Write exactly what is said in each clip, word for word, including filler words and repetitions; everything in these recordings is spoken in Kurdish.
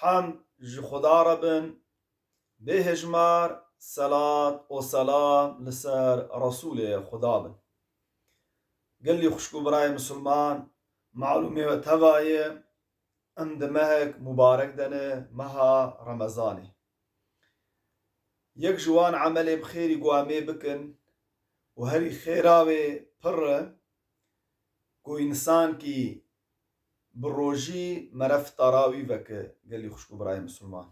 Hemd ji Xuda re bin, bêhejmar selat û selam li ser Resûlê Xuda bin. Gelî xwişk û birayê misilman, malûmê we teva ye, em di mehek mubarek de ne, meha Remezanê. Yek ji wan emelê bi xêrî ku em ê bikin û herî xêra wê pir e, ku însankî bi rojî mere fitara wî veke, gelî xwişk û birayê misilman.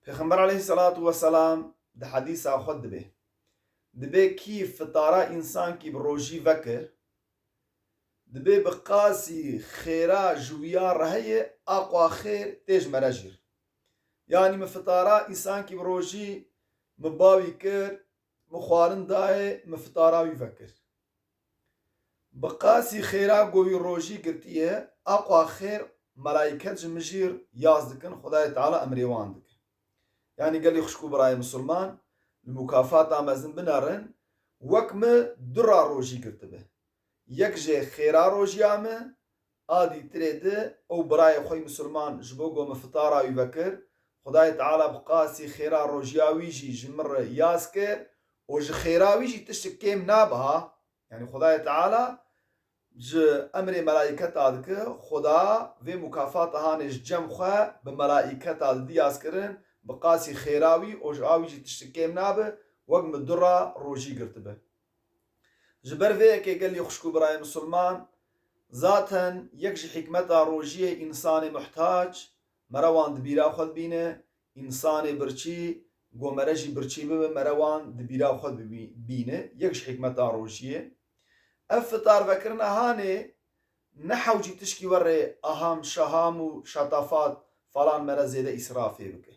Pêxember aleyhisselatu vesselam di hedîsa xwe dibê, dibê kî fitara însankî bi rojî vekir, dibê bi qasî xêra ji wiya re heye, aqwa xêr tê ji mere jîr. Yanî min fitara însankî bi rojî min bawî kir, min xwarin dayê, min fitara wî vekir. Bi qasî xêra ku wî rojî girtiye, aqwa xêr melayîket ji min jîr yaz dikin, Xwedayê Teala emrê wan dike. Yanî gelî xwişk û birayê misilman, li mukafata mezin binerin, wek min du ra rojî girtibe. Yek jê xêra rojiya min, a dîtirê di ew birayê xwe yî misilman ji bo ku min fitara wî vekir, Xwedayê Teala bi qasî xêra rojiya wî jî ji min re yaz kir û ji xêra wî jî tiştik kêm nabe ha. Yanî Xwedayê Teala ji emrê melayîketa dike, Xweda vê mukafata hanê ji cem xwe bi melayîketa didî yaz kirin, bi qasî xêra wî û ji a wî jî tiştik kêm nabe, wek min du ra rojî girtibe. Ji ber vê yekê gelî xwişk û birayê misilman, zaten yek ji hikmeta rojiyê însanê muhtac, mere wan di bîra xwe dibîne, însanê birçî, ku mere jî birçî bibe, mere wan di bîra xwe dibî-, bîne. Yek ji hikmeta rojiyê. Ev fitar vekirina hanê ne hewcî tişkî werê aham, şaham û şatafat falan mere zêde îsrafê bike.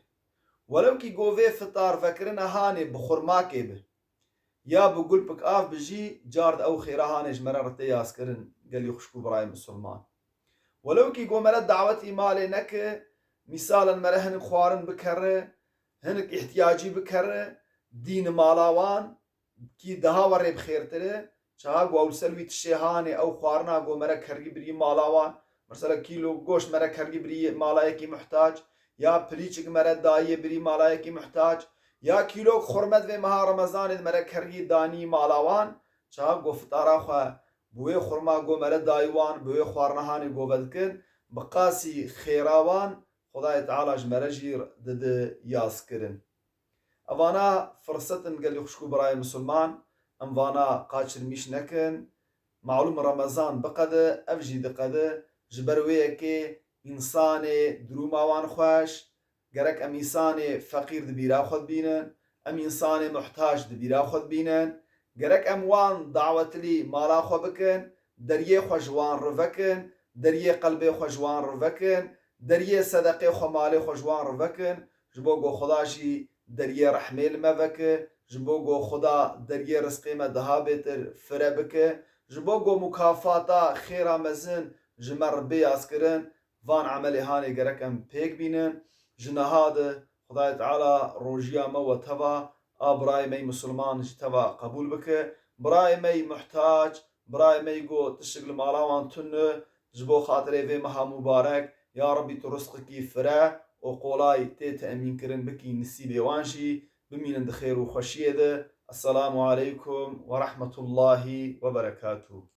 Welew kî ku vê fitar vekirina hanê bi xurmakê be, ya bi gulpik av bi jî, car di ew xêra hanê ji mere re tê yazkirin, gelî xwişk û birayê misilman. Welew kî ku mere dawetî malê neke, mîsalen mere hinik xwarin bikere, hinik îhtiyacî bikere, dîn mala wan, kî daha werê bi xêrtir e, çaha ku ew li ser wî tiştê hanê, ew xwarina ku mere kergî birî mala wan, mesela kîlo goşt mere kergî birî mala yekî muhtac, ya pilîçik mere dayiyê birî mala yekî muhtac, ya kîlok xurme di vê meha Remezanê di mere kergî danî mala wan, çaha ku fitara xwe bi wê xurma ku mere dayî wan, bi wê xwarina hanê ku vedikin, bi qasî xêra wan, Xwedayê Teala ji mere jî dide yazkirin. Evana firset in gelî xwişk û birayê misilman, em vana qaçirmîş nekin. Malûm Remezan biqede, ev jî diqede, ji ber wê yekê însanê dirûma wan xweş, gerek em însanê feqîr di bîra xwe dibînin, em însanê muhtac di bîra xwe dibînin, gerek em wan dawetilî mala xwe bikin, deriyê xwe ji wan re vekin, deriyê qelbê xwe ji wan re vekin, deriyê sedeqê xwe malê xwe ji wan re vekin, ji bo ku Xuda jî deriyê rehmê li me veke, ji bo ku Xuda deriyê rizqê me daha bêtir fire bike, ji bo ku mukafata xêra mezin ji me re bê yazkirin, van emelê hanê gerek em pêk bînin. Ji niha de Xwedayê Teala rojiya me we teva a birayê me yî misilman jî teva qebûl bike. Birayê me yî muhtac, birayê me yî ku tiştik li mala wan tune, ji bo xatirê vê meha mubarek, ya Rebbî tu rizqekî fire û qolay tê temînkirin bikî nisîbê wan jî. Bimînin di xêr û xweşiyê de. Esselamu aleykum ve rahmetullahi ve berekatuhu.